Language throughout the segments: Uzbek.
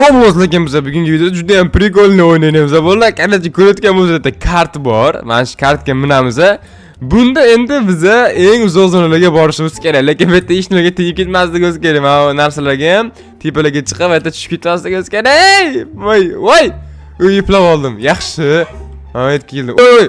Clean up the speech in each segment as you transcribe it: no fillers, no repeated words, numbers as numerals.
Xullas, lekin biz bugungi videoda juda ham прикольный o'ynaymiz. Bolalar, короче, ko'rayotgan bo'lsanglar, kart bor. Mana shu kartga minamiz. Bunda endi biza eng uzoq zonalarga borishimiz kerak. Lekin bu yerda hech nimaga tegib ketmasligimiz kerak. Mana bu narsalarga ham tepalarga chiqib, bu yerda tushib ketmasligimiz kerak. Voy, voy! Uy, eplab oldim. Yaxshi. Ha, yetib keldim. Oy,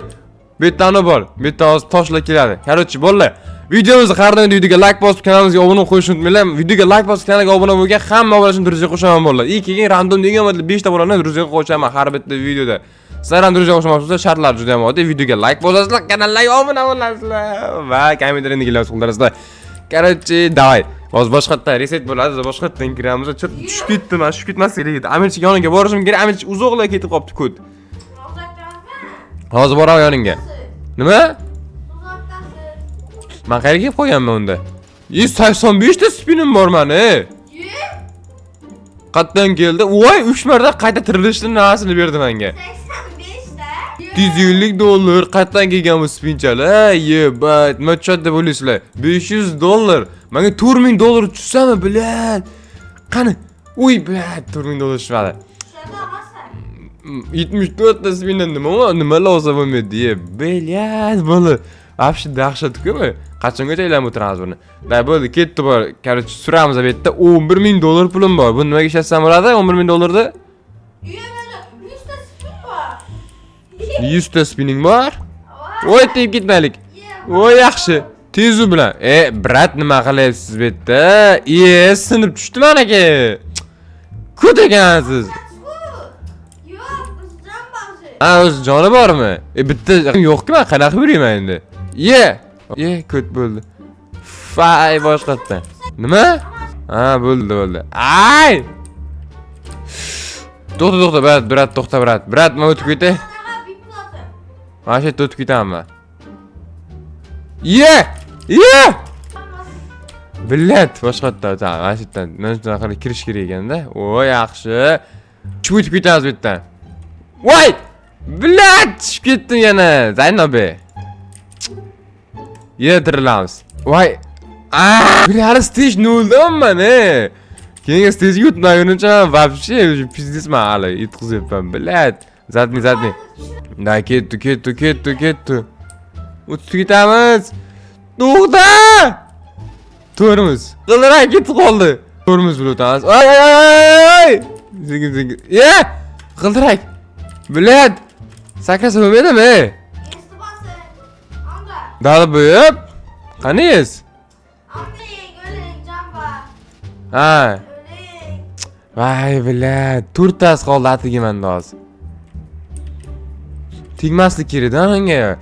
bu yerda ana bor. Bu yerda hozir toshlar keladi. Короче, bolalar, videomizni har doim videoga like bosib, kanalimizga obuna bo'lib qo'yishni unutmanglar. Videoga like bosib, kanalga obuna bo'lgan hamma obunachilarni друзья qo'shaman, bolalar. И keyin random degan 5 ta bolani друзья qo'shaman har bitta videoda. Sizlar ham друзья qo'shmoqchi bo'lsa, shartlar juda ham oddiy. Videoga like bosasizlar, kanalga obuna bo'lasizlar va kommentariyani qildirasizlar. Короче, давай. Hozir boshqatdan reset bo'ladi, biz boshqatdan kiramiz. Cho'p tushib ketdim, man tushib ketmas kerak edi. Amirchik yoniga borishim kerak. Amirchik uzoqlar ketib qolibdi, ko't. Hozir boraman yoningga. Nima? Man qayerga kelib qo'yganman unda? 185 ta spinim bor mani. Qayerdan keldi? Voy, 3 marta qayta tirilishni narsasini berdi menga. 85 ta. 250 dollar qayerdan kelgan bu spinchalar? Ебать, nima tushadi deb o'ylaysizlar? 500 dollar. Menga 4000 dollar tushsami, блядь? Qani? Uy, блядь, 4000 dollar tushmadi. Tushadi og'asi. 74 ta spindan nima lozim bo'lmaydi? Ye, блядь, bo'ldi. Вообще dahshat-ku bu. Qachongacha aylanib o'tiramiz buni? Да, bo'ldi, ketdi bor. Короче, suramiz bu yerda 11 ming dollar pulim bor. Bu nimaga ishlatsam bo'ladi 11 ming dollarni? Uya, menda 100 ta spin bor. 100 ta spining bor. Voy, tegib ketmaylik. Voy, yaxshi. Tezu bilan. E, брат, nima qilyapsiz bu yerda? E, sinib tushdi manaki. Ko't ekansiz. Yo'q, o'zi jon bor. Ha, o'zi joni bormi? E, bitta yo'q-ku, man qanaqa yurayman endi? Ye. Ye, ko't bo'ldi. Fay, boshqatdan. Nima? Ha, bo'ldi, bo'ldi. Ay! To'xta, to'xta, брат, брат, to'xta, брат. Брат, men o'tib ketay. Qanaqa biplasi? Mana shu yerda o'tib ketaman. Ye! Ye! Блядь, boshqatdan o'taman. Mana shu yerdan, mana shunaqa qilib kirish kerak ekanda. O, yaxshi. Tushib o'tib ketamiz bu yerdan. Voy! Блядь, tushib ketdim yana. Zaynobe. Yana tirilamiz. Voy! Ah! Hali stage noldaman, e. Keyingi stagega o'tmagunimcha вообще уже пиздец, man hali yutqizyapman, блядь. Задний, задний. Да, ketdi, ketdi, ketdi, ketdi. O'tib ketamiz. To'xta! To'rimiz. G'ildirak ketib qoldi. To'rimiz bilan o'tamiz. Ay ay ay ay! Sekin sekin. Ye! G'ildirak. Блядь. Sakrasa bo'lmaydimi? Esti bosin. Anda. Dalib. Qani es? O'ling, o'ling, jon bor. Ha. O'ling. Voy, блядь. To'rttasi qoldi atigi menda hozir. Tegmaslik kerak-da unga.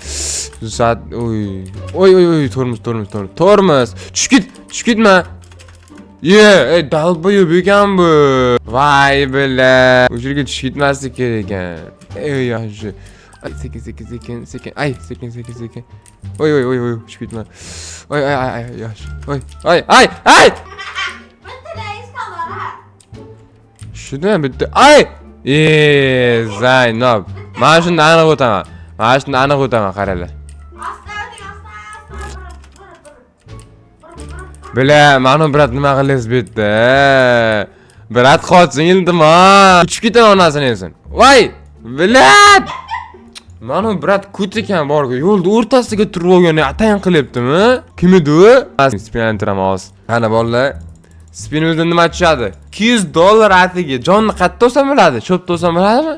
Soat, oy. Oy oy oy, tormoz, tormoz, tormoz. Tormoz. Tushib ket, tushib ketma. Ye, ey, долбоёб ekan bu. Voy, блядь. O'sha yerga tushib ketmaslik kerak ekan. Ey, yaxshi. Ay, sekin, sekin, sekin, sekin. Ay, sekin, sekin, sekin. Oy oy oy oy, tushib ketma. Oy ay ay ay, yaxshi. Oy, ay ay ay! Bittalangiz qoldi, ha. Shundan bitta. Ay! E, Zaynab. Mana shuni aniq o'taman. Mana shuni aniq o'taman, qaranglar. Asta o'ting, asta, asta. Burib, burib, burib. Burib, burib. Бля, mana брат, nima qilyapsiz bu yerda? Брат, qoching, iltimos. Uchib ketaman, onasini yesin. Voy! Блядь! Mana брат ko't ekan borku, yo'lda o'rtasiga turib olgan, atayin qilyaptimi? Kim edi u? Spin aylantiramiz hozir. Qani, bolalar. Spinimizda nima tushadi? 200 dollar atigi. Jonni qayerda olsam bo'ladi? Cho'pda olsam bo'ladimi?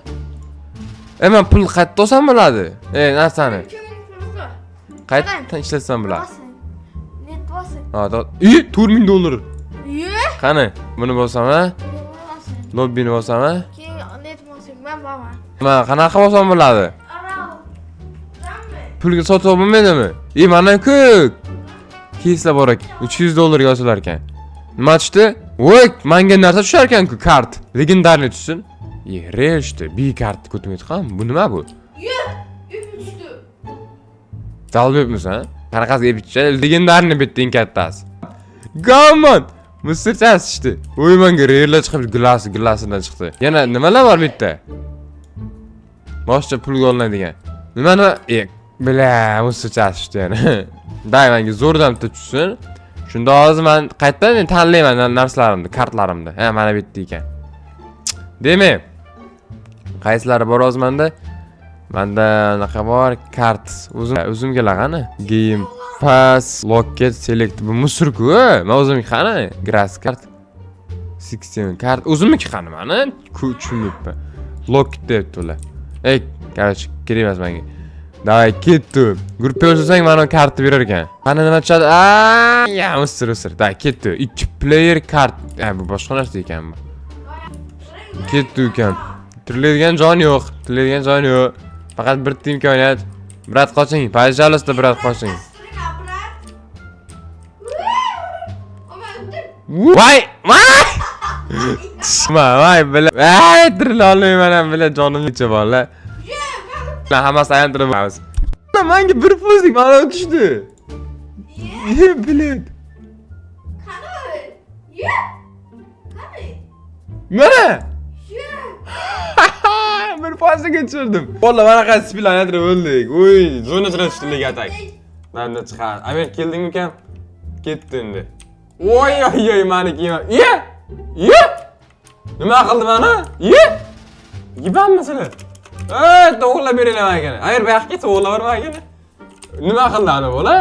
E, man pul qayerda olsam bo'ladi? E, narsani. Qayerdan ishlatsam bo'ladi? Bosing. Net bosing. Ha, i, 4000 dollar. Ye? Qani, buni bosam, ha? Bosing. Lobbini bosam, ha? Keyin net bosing. Men boraman. Man qanaqa bosam bo'ladi? Arau. Jammi. Pulga sotib olib bo'lmaydimi? E, mana-ku. Keyslar bor ekan. 300 dollarga ochilar ekan. Nima tushdi? Voy, manga narsa tushar ekan-ku, kart. Легендарный tushsin. E, reshti, bi kart ko'timga chiqam. Bu nima bu? Ye! Ip tushdi. Долбоёб misan? Qanaqasi ep tushadi? Легендарный bitta eng kattasi. Gammon! Misrchasi tushdi. Voy, manga reyerlar chiqib, glass, glassidan chiqdi. Yana nimalar bor bu yerda? Boshqa pulga olinadigan. Nima nima? E, бля, misrchasi tushdi yana. Day, menga zo'rdan bitta tushsin. Shunda hozir men qayerdan tanlayman narsalarimni, kartlarimni. Ha, mana bu yerda ekan. Demak, qaysilari bor hozir menda? Menda anaqa bor, kart. O'zim o'zimga qani? Game pass, locket, select. Bu мусор -ku. Men o'zimniki qani? Grass kart. 16 kart. O'zimniki qani mani? Tushunmayapman. Locket deyapti ular. Ey, короче, kerak emas menga. Давай, ketdi. Gruppa yozsang mana kartni berar ekan. Qani, nima tushadi? Aa, ya, мусор, мусор. Давай, ketdi. Ikki player kart. Ha, bu boshqa narsa ekan bu. Ketdi, ukam. Tiriladigan jon yo'q. Tiriladigan jon yo'q. Faqat bitta imkoniyat. Брат, qoching. Пожалуйста, брат, qoching. Turing, брат. Ama o'tdim. Voy! Voy! Tushma, voy, бля. Ay, tirila olmayman ham, бля, jonim necha bor. Lan, hammasi aylantirib bo'lamiz. Manga bir foizlik mana tushdi. Ye. Ye, блядь. Qani? Ye. Qani? Mana! Ye. 1 foizga tushirdim. Bola, mana qaysi bilan aylantirib o'ldik. Uy, zona ichida tushdik atak. Manda chiqar. Amir, keldingmi, ukam? Ketdi endi. Oy, oy, oy, mani kiyma. Ye! Ye! Nima qildi mana? Ye! Yibanmi sizlar? Ey, to'g'rilab beringlar manga. Amir, bu yoqqa ket, to'g'rilab ber manga. Nima qildi ana bola?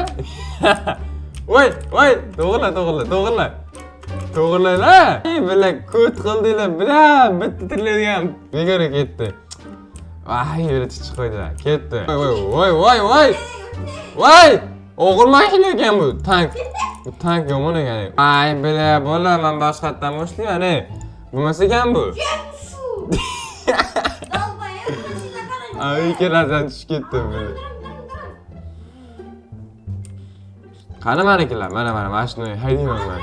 Voy, voy, to'g'rila, to'g'rila, to'g'rila. To'g'rilanglar. Ey, бля, ko't qildinglar, бля, bitta tiriladigan. Begona ketdi. Ay, yo'li chiqib qo'ydilar. Ketdi. Voy, voy, voy, voy. Voy! O'g'il mashina ekan bu, tank. Bu tank yomon ekan. Ay, бля, bola, men boshqatdan boshlayman, ey. Bo'lmas ekan bu. Shu. Долбоёб, mashina qarang. Ay, ikkalasidan tushib ketdim, бля. Turing, turing, turing. Qani manikilar? Mana, mana, mana shuni haydayman man.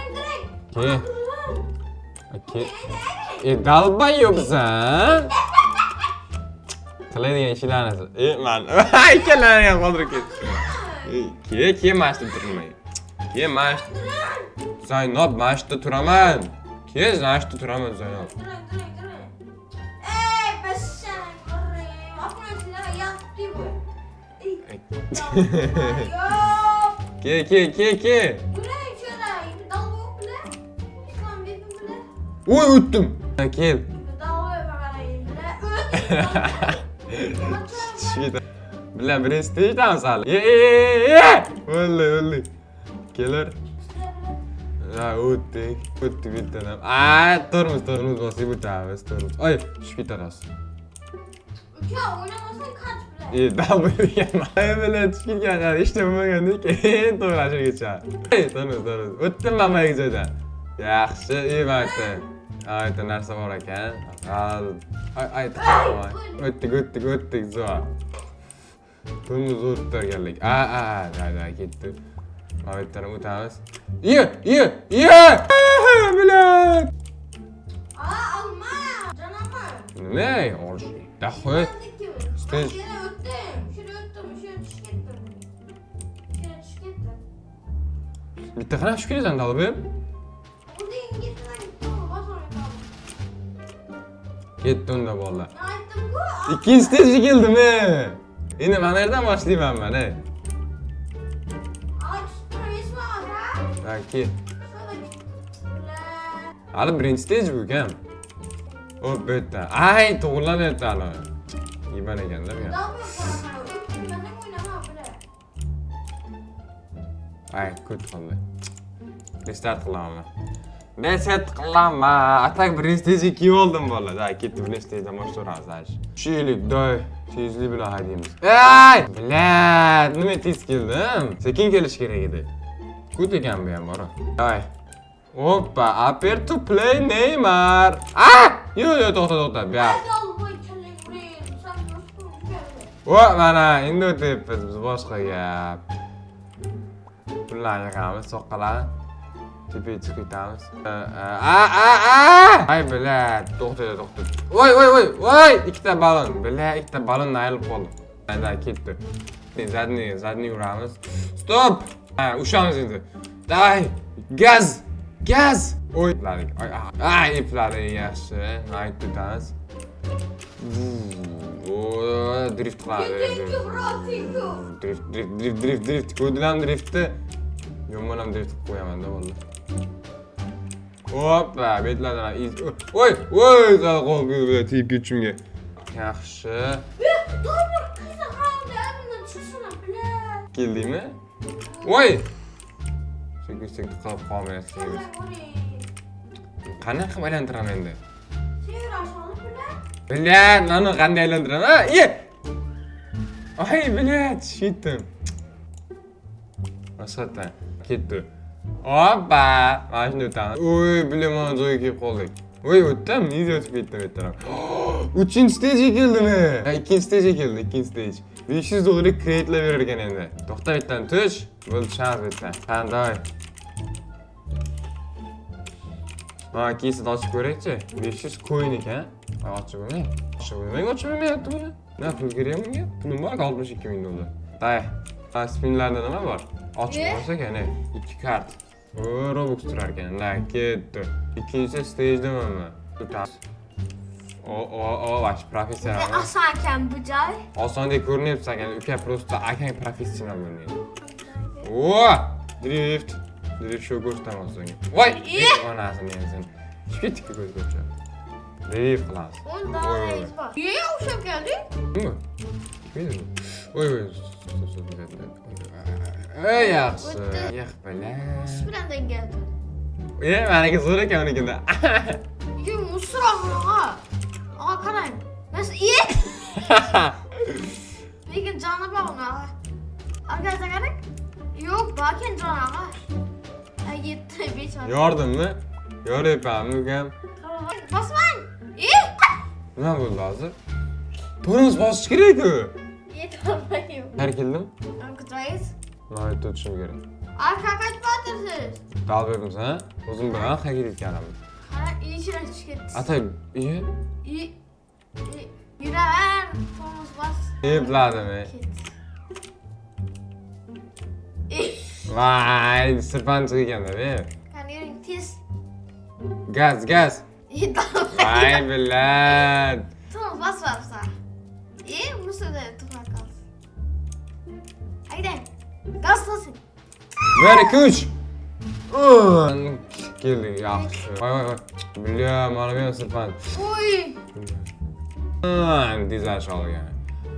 Turing. Ke. Ke. E, долбоёб san. Qiladigan ishlarni. E, man. Ikkalani ham qoldirib ketdim. E, ke, ke, mana shu turmay. Ke, mana shu. Zaynab, mana shu yerda turaman. Ke, mana shu yerda turaman, Zaynab. Turing, turing, turing. Ey, bashang, turing. Oqmaslar yotdi bu. Ey, долбоёб. Ke, ke, ke, ke. Turing, turing. Долбоёб bilan. Islom berdim bilan. Uy, o'tdim. Kel. Долбоёб qarang bilan. Tushib ketdi. Bilan birinchi stage'damiz hali. E, e, e, e! Bo'ldi, bo'ldi. Kelar. Ha, o'tdik. O'tdik bittadan. A, tormoz, tormoz bosib o'tamiz, tormoz. Oy, tushib ketamiz. Uka, o'ynamasang qoch bilan. E, dal bo'lgan. Ay, bilan tushib ketgan, qara, hech nima bo'lmaganda keyin to'g'rlashirgacha. Ey, tormoz, tormoz. O'tdim man boyagi joydan. Yaxshi, ey, mayli. Ay, bitta narsa bor ekan. Hal. Ay, ay, o'tdik, o'tdik, o'tdik, zo'r. Tormoz zo'r tutarganlik. A, a, да, да, ketdi. Mana bu yerdan o'tamiz. Ye, ye, ye! Блядь! Aa, alma. Janaman. Nima? Olish. Dahoy. Stage. Shuni o'tdim. Shuni o'tdim, shuni tushib ketdim. Shuni tushib ketdim. Bitta qarab tushib kelasan, долбоёб. Undin ketdim, bosolmay qoldim. Ketdi unda bolalar. Men aytdim-ku. Ikkinchi stejga keldim, e. Endi mana yerdan boshlayman man, ey. Aa, tushib turaverishmi, ha? Ha, kel. Shuni bilan. Hali birinchi stage bu, ukam. Hop, bu yerdan. Ay, to'g'irlanyapti hali. Yeman ekanda bu ham. Долбоёб qara, o'tmasang o'ynama bilan. Ay, ko't qoldi. Restart qilaman. Reset qilaman. Atak birinchi stejga kiyib oldim, bolalar. Da, ketdi, birinchi stejdan boshlayveramiz, дальше. Tushaylik, doy. Tezlik bilan haydaymiz. Ey! Блядь, nima tez keldim? Sekin kelish kerak edi. Kut ekan bu ham bor. Ay. Oppa, appear to play Neymar. Ah! Yo'q, yo'q, to'xta, to'xta. Bu yoq. Долбоёб kallang uring. San yursin. Va, mana endi o'tyapmiz biz, boshqa gap. Pullarni yig'amiz, soqqalarni. Tepaga chiqib ketamiz. A, a, a! Ay, блядь, to'xta, to'xta. Voy, voy, voy, voy! Ikkita balon. Бля, ikkita balondan ayrilib qoldim. Да, ketdi. Задний, задний uramiz. Стоп! Ha, ushamiz endi. Давай, gaz! Gaz! Oy, epladik. Ay, ay, epladik, yaxshi. Mayt o'tamiz. O, drift qiladi. Thank you, bro, thank you. Drift, drift, drift, drift, drift. Ko'rdilarmi driftni? Yomon ham drift qilib qo'yaman-da, vallahi. Hoppa, betlardan ham Voy, voy, sal qo'l tegib ketishimga. Yaxshi. To'g'ri, qizi hamda bundan chiqsana, бля. Keldingmi? Voy! Sekin sekin qilib qolmayapsiz. Qanaqa qilib aylantiraman endi? Бля, mana qanday aylantiraman? Ha, iye! Ay, бля, tushib ketdim. Masalatan ketdi. Hoppa! Mana shunday o'tamiz. Oy, бля, mana joyga kelib qoldik. Voy, o'tdim, nega o'tib ketdim ertaroq. Uchinchi stagega keldimi? Ha, ikkinchi stagega keldi, ikkinchi stage. 500 dollarlik kreditlar berar ekan endi. To'xta, bu yerdan tush. Bo'ldi, tushamiz bu yerdan. Qani, давай. Mana keysini ochib ko'raychi. 500 coin ekan. Ay, ochib bo'lmay. Ochib bo'lmay, ochib bo'lmayapti buni. Nima pul kerak bunga? Pulim bor, 62 ming dollar. Day. Ha, spinlarda nima bor? Ochib olsak ekan, 2 kart. O, Robux turar ekan. Da, ketdi. Ikkinchi stagedaman man. O'tamiz. O, o, o, vash professional. Oson ekan bu joy. Osondek ko'rinyapti ekan, uka, просто akang professional o'ynaydi. O, drift. Drift shou ko'rsataman senga. Voy, onasini yemsin. Tushib ketdik ko'zga o'xshab. Drift qilamiz. 10 dollaringiz bor. Ye, o'xshab keldik. Nima? Kim edi bu? Voy, voy. Ey, yaxshi. O'tdi. Yo'q, бля. Siz bilan keldi. E, maniki zo'r ekan unikida. Ye, мусор og'a. Og'a, qarang. Nasıl? Ye! Lekin joni bor uni, og'a. Arkasına qarang. Yo'q, bor ekan joni, og'a. Ha, yetti, besh olti. Yordimmi? Yoryapmanmi ukam? Bosmang. Ye! Nima bo'ldi hozir? Tormoz bosish kerak-ku. Yetolmayman. Qayerga keldim? Kutayız. Mana bu yerda o'tishim kerak. Arka kaç batırsiz? Dalbayapmiz, ha? O'zim bilaman qayerga ketganimni. Qara, ichine tushib ketdi. Atay, iye, Yuraver, tormoz bos. Epladim, e. Ketdi. Voy, sirpanchiq ekanda, be. Qani, yuring, tez. Gaz, gaz. Yetolmayman. Voy, блядь. Tormoz bosmabsan. E, bunisi da to'xtab qoldi. Haydang. Gaz bosing. 1, 2, 3. Keldik, yaxshi. Voy, voy, voy. Бля, mana bu ham sirpanch. Uy. Tezlash olgan.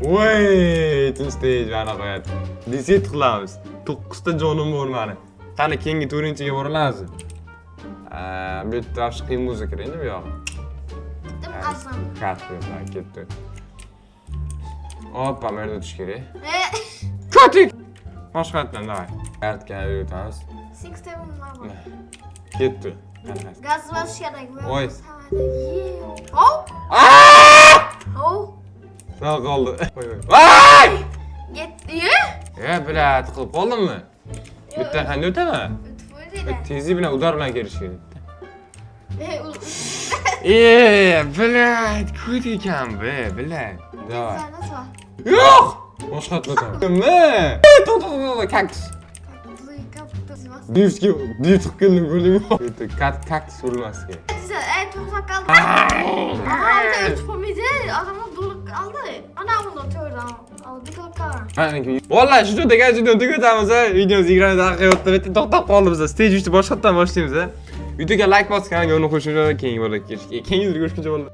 Voy, ikkinchi stage mana qo'yadi. Reset qilamiz. 9 ta jonim bor mani. Qani, keyingi to'rtinchiga borilamiz. Bu yerda вообще qiyin bo'lsa kerak endi bu yog'i. Dim qolsam. Kart berdi, ketdi. Hoppa, bu yerda o'tish kerak. E, Kotik! Boshqa yerdan, давай. Kartga o'tamiz. 6 7 bor. Ketdi. Qanaqasi? Gaz bosish kerak. Oy. Hop. Aaaa! Hop. Sal qoldi. Voy, voy. Voy! Ketdi. E, бля, tiqilib qoldimmi? Bu yerdan qanday o'taman? O'tib o'ylaydi. Tezlik bilan удар bilan kelish kerak. E, E, блядь, ko't ekan bu, блядь. Давай. Nasıl? Yo'q! Boshqa o'taman. Nima? To'xta, to'xta, kaktus. Driftga drift qilib keldim, ko'rdingmi? Kaktus urilmas kerak. Ey, to'xtab qoldi. Aha, o'tib bo'lmaydi. Odamlar bo'lib qoldi. Ana unda to'g'ri. Oldi qilib qolgan. Maniki. Vallahi shu degan videoni tugatamiz, ha. Videomiz 20 daqiqa o'tdi. Bitta to'xtab qoldi biz. Stage 3 ni boshqatdan boshlaymiz, ha. Videoga like bosib, kanalga uni qo'shib, keyingi bo'lib keyingi videoda ko'rishguncha bo'ldi.